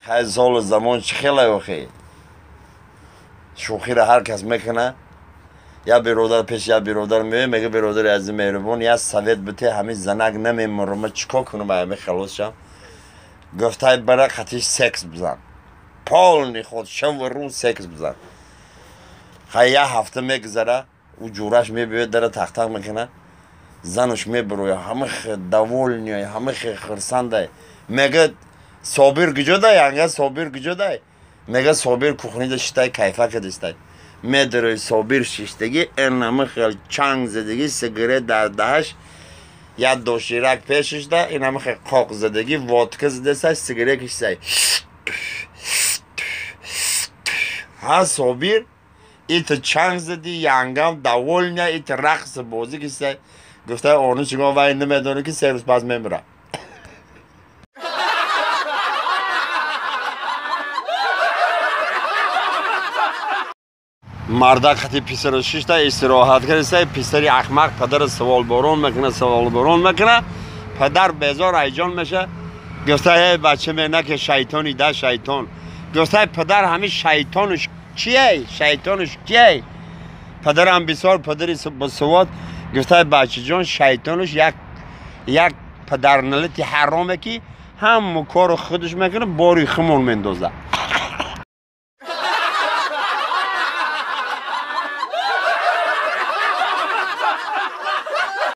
Хай сол замон чӣ хеле охи? Шӯхиро ҳар кас мекуна. Я биродар пеш я биродар меояд, мега биродари азиз меҳрубон, я совет бите, ҳамин занак намемурам, ман чӣ кор кунам, ҳамин халос шам. Гуфтай бара қатиш секс бизан. Полный ход шаву рӯз секс бизан. Хай я ҳафта мегузара, ӯ ҷураш мебиёяд, дара тақтақ мекуна. Занаш мебирояд, ҳама довольный, ҳама хурсандай. Мега Собир куҷодай? Анга Собир куҷодай? Мега Собир кухнида шитай кайфа кадистай. Медарои Собир шиштагӣ, инама хел чанг задагӣ, сигарет дар даҳаш, як доширак пешишда, инама хел қоқ задагӣ, водка задасай, сигарет кишисай. Ҳа Собир, ит чанг задӣ, янгам довольная, ит рақс бозӣ кишисай. Гуфта ону чигон вай намедонӣ ки се рӯз пас мемирад. Мардак хати писару шишта истироҳат кардиста, писари ахмақ падара саволборон мекуна, саволборон мекуна, падар безор ҳайҷон меша. Гуфта эй бача мена ки шайтони да шайтон. Гуфта падар ҳамин шайтонуш кие? Шайтонуш кие? Падарам бисёр падари босавод. Гуфта бачаҷон шайтонуш як падарналати ҳароме ки ҳама кору худаш мекуна, бори хумон мендозад.